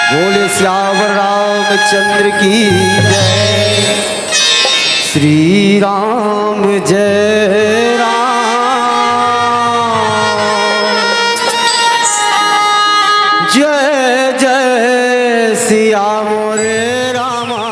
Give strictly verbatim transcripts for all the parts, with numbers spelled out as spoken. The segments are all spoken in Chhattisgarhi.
बोले सियावर रामचंद्र की जय। श्री राम जय राम, जय जय सिया मोरे रामा।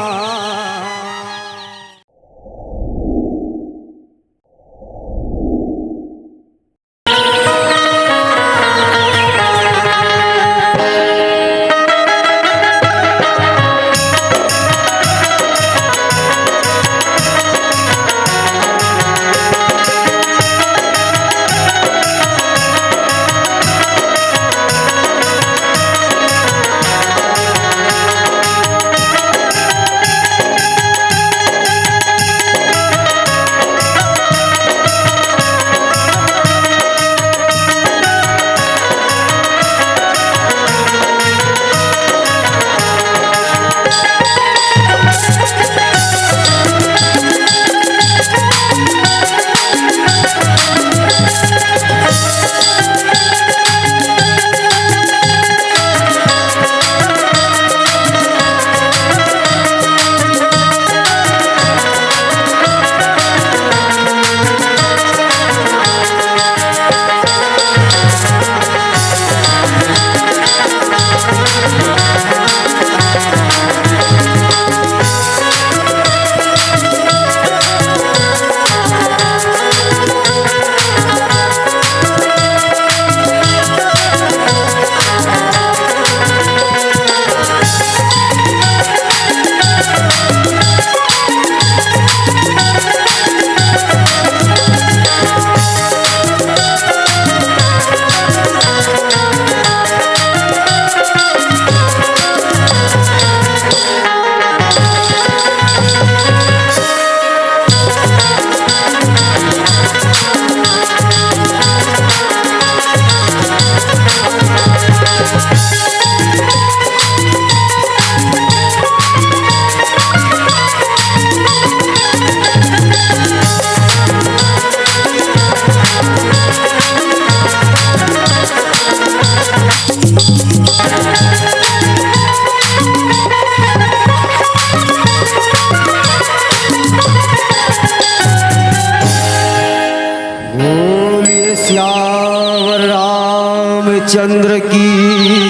बोलिए सियावर रामचंद्र की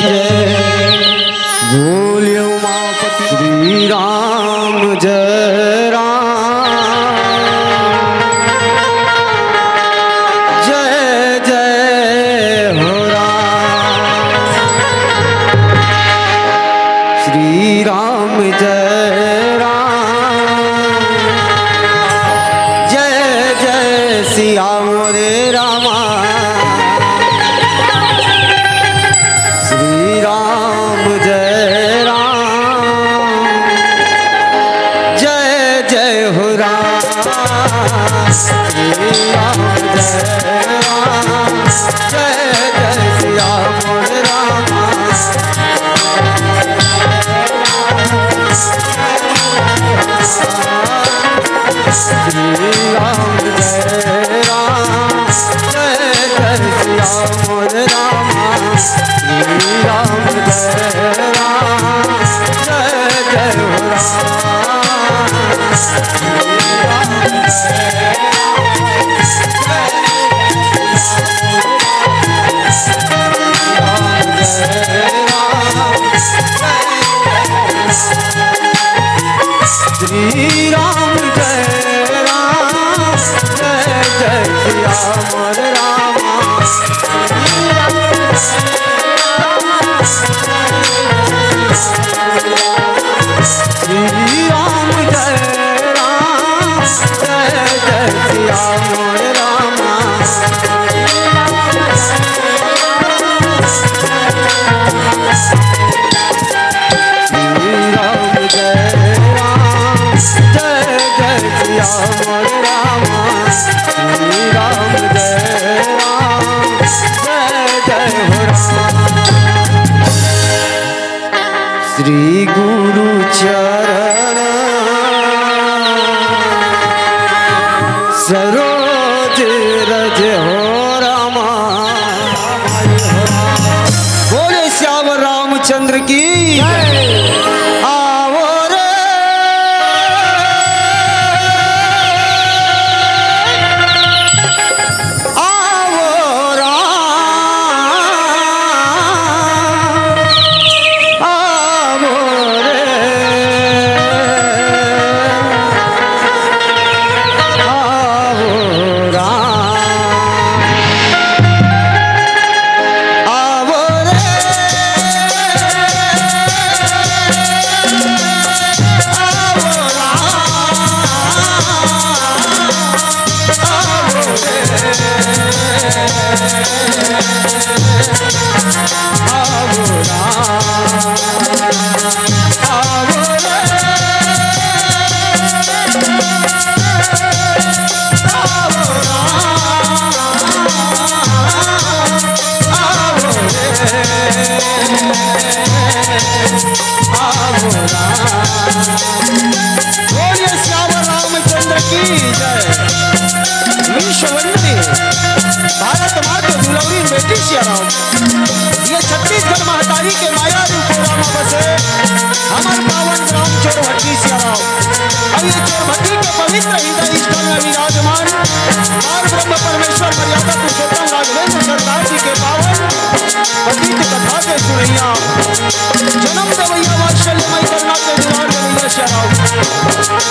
जय। बोलिए उमापति श्री राम जय राम, जय जय हो राम। श्री राम जय राम, जय जय सिया मोरे रामा। श्री राम जय राम, जय जय हो राम। श्री राम जय राम, जय जय सिया मोरे रामा। श्री राम जय राम, जय जय सिया मोरे रामा। श्री राम जय राम, जय जय हो राम। श्री राम जय राम, जय जय सिया मोरे रामा। श्री राम जय राम, श्री राम जय राम, जय जय सिया मोरे रामा। श्री राम जय राम, जय जय सिया मोरे रामा। श्री राम जय राम, जय जय सिया मोरे रामा। श्री राम जय राम, जय जय हो राम। श्री गुरु चरण सरोज रज हो रामा। बोले सियावर रामचंद्र की जय। आवो रे, आवो राम, आवो रे, आवो राम। आवो रे, आवो राम, आवो रे, आवो राम, आवो रे। बोलिए सियावर रामचंद्र की जय। विश्व वंदनीय भारत माँ के दुलौरी बेटी सिया राम। ये छत्तीसगढ़ महतारी के माया रूप रामा बसे हमर पावन ग्राम चोरभट्टी सिया राम। अउ ये चोरभट्टी के पवित्र हृदय स्थल में विराजमान पार ब्रह्म परमेश्वर मर्यादा पुरुषोत्तम राघवेंद्र सरकार जी के पावन पतित कथा के सुनैया, जन्म देवैया वात्सल्य मई करुणा के दुलार देवैया सिया राम।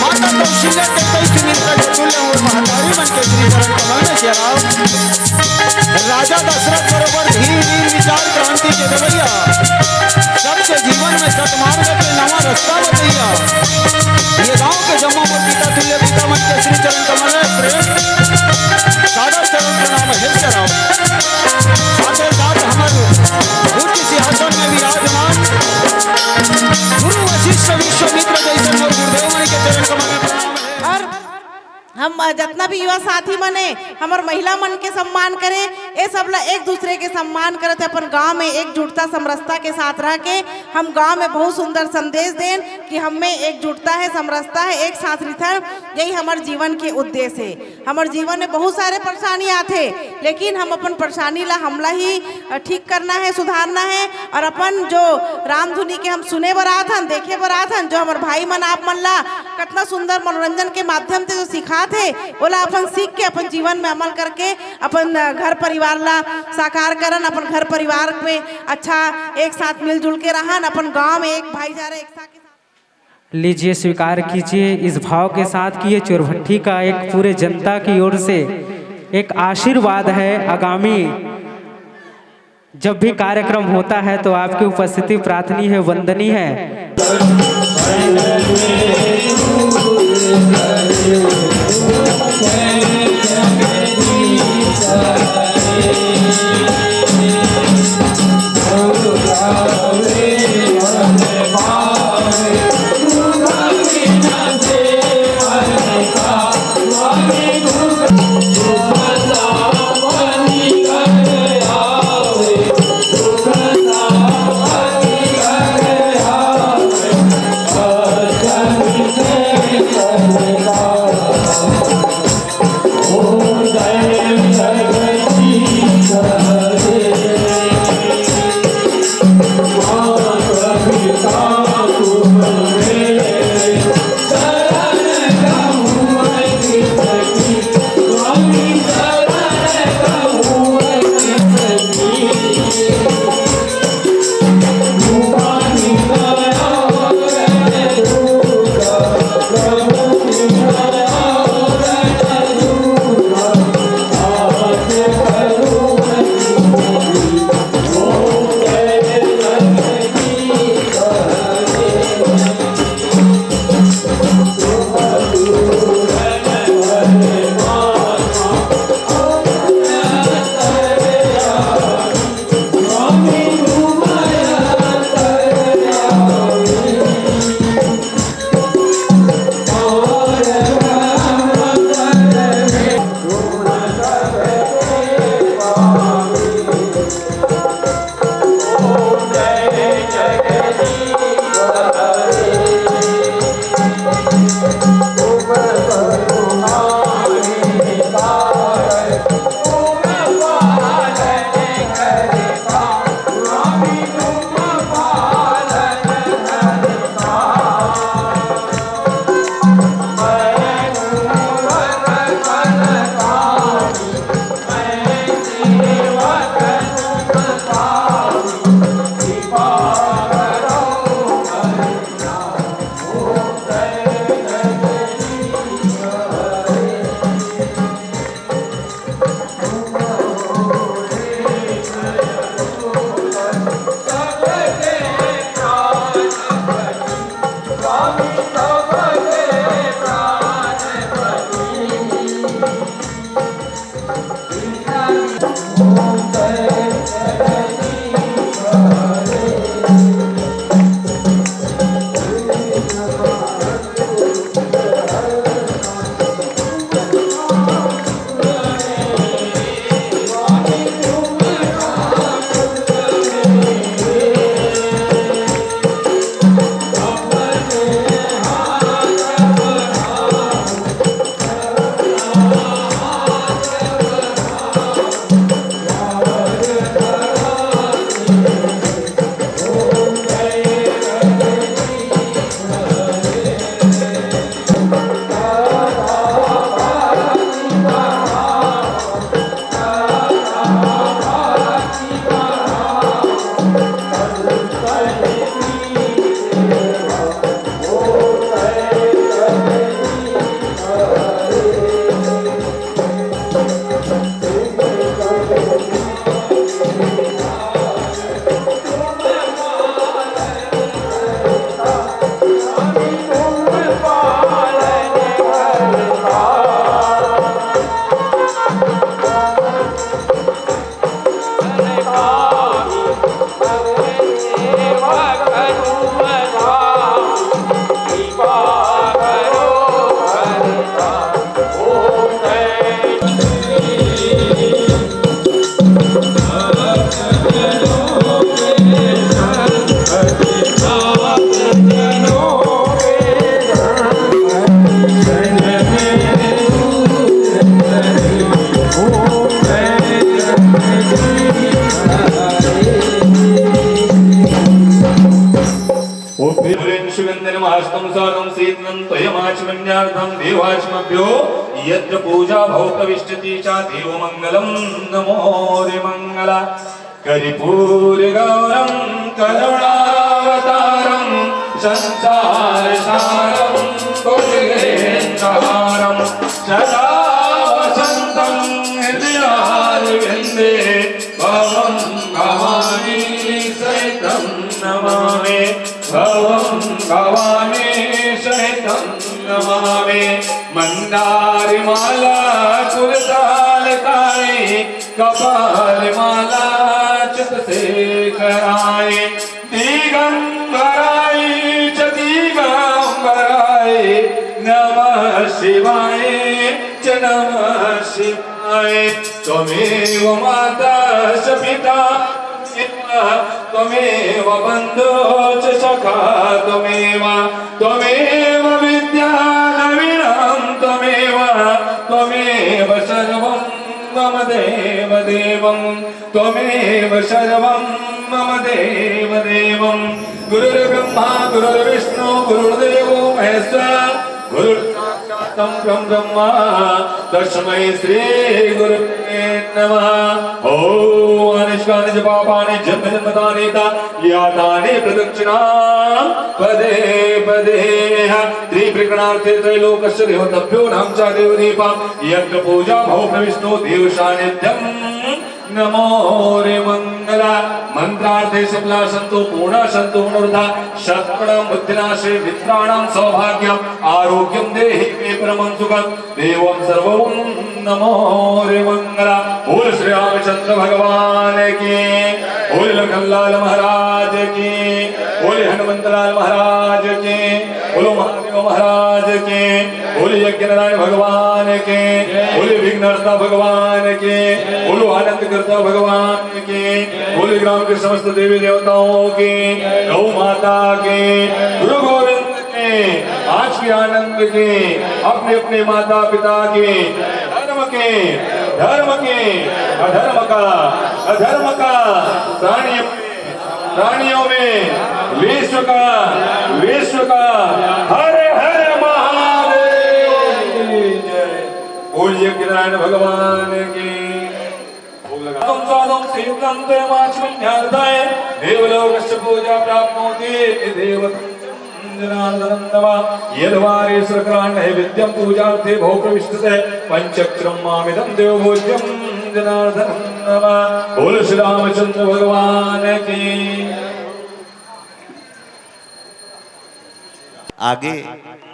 माता कौशल्या के कई मिनता के तुल्य और महतारी मन के श्री चरण कमल में सिया राम। राजा दशरथ बरोबर धीर वीर विचार क्रांति के देवैया, सबके जीवन में सतमार्ग के नवा रास्ता बतैया। ये गांव के जम्मो मोर पिता तुल्य पिता मन के श्री चरण कमल में प्रेम सादर चरण प्रणाम है सिया राम। साथे साथ हमर उच्च सिंहासन में विराजमान गुरु वशिष्ठ विश्वामित्र जैसे मोर गुरुदेव मन के चरण कमल में प्रणाम है। और हम, अ, जतना भी युवा साथी मन हे, हमर महिला मन के सम्मान करे, ए सब ला एक दूसरे के सम्मान करत हे, अपन गांव में एकजुटता समरसता के साथ रह के हम गांव में बहुत सुंदर संदेश देन कि हम में एकजुटता है, समरसता है, एक साथ रिथन, यही हमर जीवन के उद्देश्य है। हमर जीवन में बहुत सारे परेशानी आथे, लेकिन हम अपन परेशानी ला हमला ही, अ, ठीक करना है, सुधारना है। और अपन जो रामधुनी के हम सुने बर आत हन, देखे बर आत हन, जो हमर भाई मन आप मन ला कतना सुंदर मनोरंजन के माध्यम से जो सिखात हे, ओला अपन सीख के अपन जीवन में अमल करके अपन, अ, घर परिवार ला साकार करन, अपन घर परिवार में अच्छा एक साथ मिलजुल के रहन, अपन गांव में एक भाईचारा एक साथ। लीजिए, स्वीकार कीजिए इस भाव के साथ कि ये चोरभट्टी का एक पूरे जनता की ओर से एक आशीर्वाद है। आगामी जब भी कार्यक्रम होता है तो आपकी उपस्थिति प्रार्थनीय है, वंदनीय है। सुगन्धनमास्तुं साधुं सीतनं त्वयमाचमन्यार्थं देवाचमभ्यो यत्र पूजा भव प्रविष्टति च देवमङ्गलं नमो रे मङ्गला। कर्पूरगौरं करुणावतारं संसारसारं भुजगेन्द्रहारं सदा वसन्तं हृदयारविन्दे भवं भवानी सहितं नमामि। भवं भवानी सहितं नमामि। मन्दारमाला कुलतालकाय कपालमाला चितशेखराय दिगम्बराय च दिगम्बराय नमः शिवाय च नमः शिवाय। त्वमेव माता च पिता त्वमेव बन्धो च सखा त्वमेव त्वमेव विद्या द्रविणं त्वमेव त्वमेव सर्वं मम देव देवं त्वमेव सर्वं मम देव देवं। गुरुर्ब्रह्मा गुरुर्विष्णु गुरुर्देवो महेश्वर गुरुर्साक्षात् परं ब्रह्म तस्मै श्री गुरुवे नमः। ॐ अनिष्कानि च पापानि जन्म जन्मतानेता यातानि प्रदक्षिणा पदे पदे। त्रिप्रकरणार्थे त्रैलोकस्य देवतभ्यो नाम च देवदीपा यत्र पूजा भव प्रविष्टो देव सानिध्यं नमो रे मङ्गला। मन्त्रार्थे सफला सन्तु पूर्णा सन्तु मनोरथा शतपणं बुद्धिनाशे मित्राणां सौभाग्यं आरोग्यं देहि मे परमं सुखं देवं सर्वं नमो रे मङ्गला। बोल श्री रामचंद्र भगवान की, बोल लखनलाल महाराज की, बोल हनुमंतलाल महाराज की, बोलो महादेव महाराज की, बोल यज्ञ नारायण भगवान की, बोल विघ्नहर्ता भगवान की, बोलो आनंदकर्ता भगवान की, बोल ग्राम के समस्त देवी देवताओं की, गौ माता की, गुरु गोविंद की, आज के आनंद की, अपने अपने माता पिता की, धर्म की, धर्म की, अधर्म का, अधर्म का, प्राणियों प्राणियों में विश्व का, विश्व का हर हर महादेव। बोलिए नारायण भगवान की। ओम नमः साधुं सीतं ते वाचमन्यार्थाय देवलोकस्य पूजा प्राप्नोति देवतं जनार्दनं नमः। यद्वारेश्वरकाण्डे विद्यं पूजार्थे भव प्रविष्टते पञ्चक्षरं मामिदं देवभोज्यं जनार्दनं नमः। बोल श्री रामचंद्र भगवान की। आगे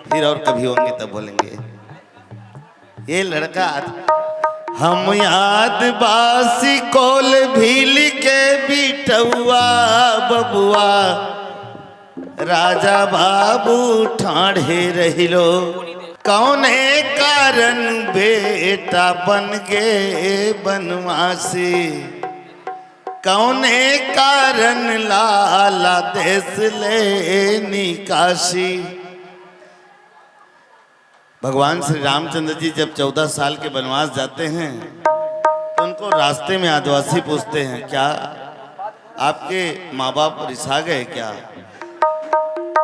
फिर और कभी होंगे तब बोलेंगे। ये लड़का आद-, हम आदिवासी कोल भील के बिटौआ बबुआ, राजा बाबू ठाढ़े रहिलो, कौने कारण बेटा बन गे बनवासी, कौने कारण लाला देश ले निकासी। भगवान श्री रामचंद्र जी जब चौदह साल के वनवास जाते हैं तो उनको रास्ते में आदिवासी पूछते हैं, क्या आपके माँ बाप रिसा गए क्या?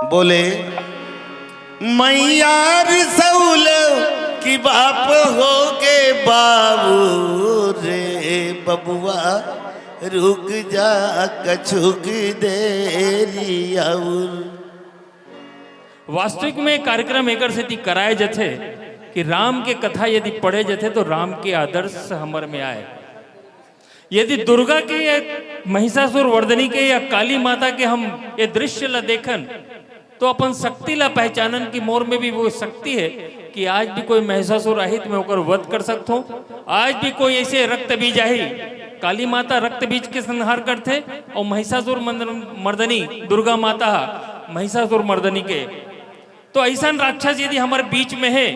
बोले, मैया रिसौल कि बाप हो गे बाबू रे बबुआ, रुक जा कछुक देरी और। वास्तविक में कार्यक्रम एकर सेती कराए जथे कि राम के कथा यदि पढ़े जथे तो राम के आदर्श हमर में आए। यदि दुर्गा के या महिषासुर वर्धनी के या काली माता के हम ये दृश्य ला देखन तो अपन शक्ति ला पहचानन कि मोर में भी वो शक्ति है कि आज भी कोई महिषासुर आही तो मैं ओकर वध कर सकथों। आज भी कोई ऐसे रक्त बीज आही, काली माता रक्त बीज के संहार करथे और महिषासुर मंद-, मर्दनी दुर्गा माता हा महिषासुर मर्दनी के। तो ऐसन राक्षस यदि हमारे बीच में है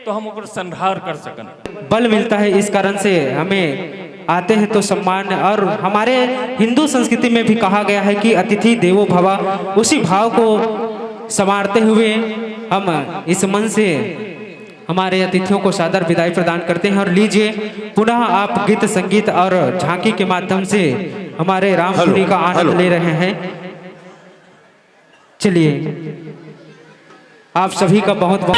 तो हम ओकर संहार कर सकन। बल मिलता है, इस कारण से हमें आते हैं तो सम्मान, और हमारे हिंदू संस्कृति में भी कहा गया है कि अतिथि देवो भव। उसी भाव को संवारते हुए हम इस मंच से हमारे अतिथियों को सादर विदाई प्रदान करते हैं। और लीजिए, पुनः आप गीत संगीत और झांकी के माध्यम से हमारे रामधुनी का आनंद ले रहे हैं। चलिए, आप सभी का बहुत बहुत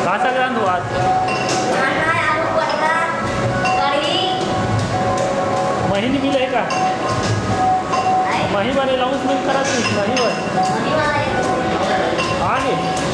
का संक्रांत हुआ आज? महीन मिले का? मही वाले लाऊं, स्मेल करा तू, मही वाले। आगे।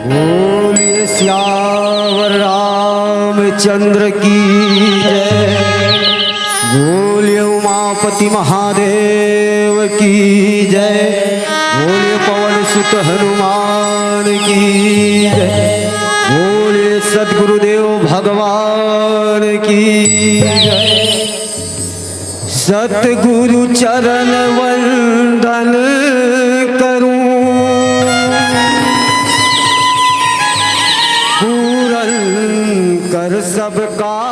बोलिए सियावर रामचंद्र की जय। बोलिए उमापति महादेव की जय। बोलिए पवन सुत हनुमान की जय। बोले सतगुरुदेव भगवान की जय। सतगुरु चरण वंदन करूं, पूरन कर सबका